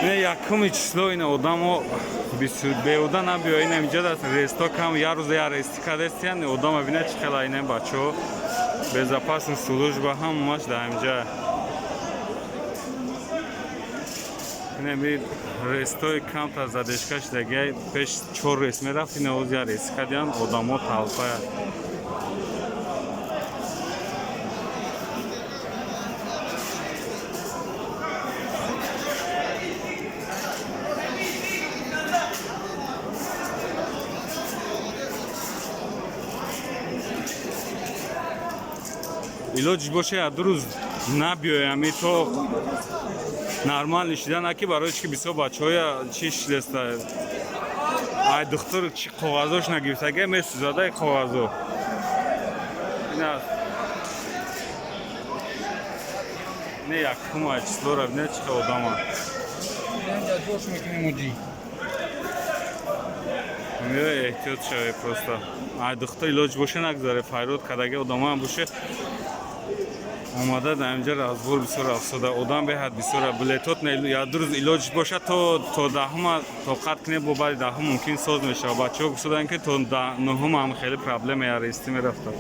Ина якуми число, ина одамо беуда набиё. Ина инҷа даст ресто кам, як рӯза як рести кадестиян. Одама бина, чӣ хела. Ина бачаҳо, безопасность служба ҳамаш дар инҷа. Ина ми рестои камтар задержка шудагиай. Пеш чор рейс мерафт, ина оз як рейс кардиян. Одамо толпая. Илоҷиш боша, як ду рӯз набиёями, то нормал нишида наки, барои чи ки бисёр бачаҳоя чи шидеста. Ай духтур чи коғазош нагирифтага, месӯзадай коғазо. Ина не якума числора бина, чӣ хел одама. Дош мекунем уҷи. Эҳтиёт шавед просто. Ай духтур илоҷ боша, нагзаре. Файрод кардаги одамоам боше, омада дар инҷа разбор бисёр афсода. Одам беҳад бисёра. Билетот як ду рӯз илоҷ боша, то 10-ума тоқат кунед, бо баъди 10-ум мумкин соз мешавад. Бачаҳо гуфтоданд, ки то 9-ум ҳам хеле проблема, я рейсти мерафта.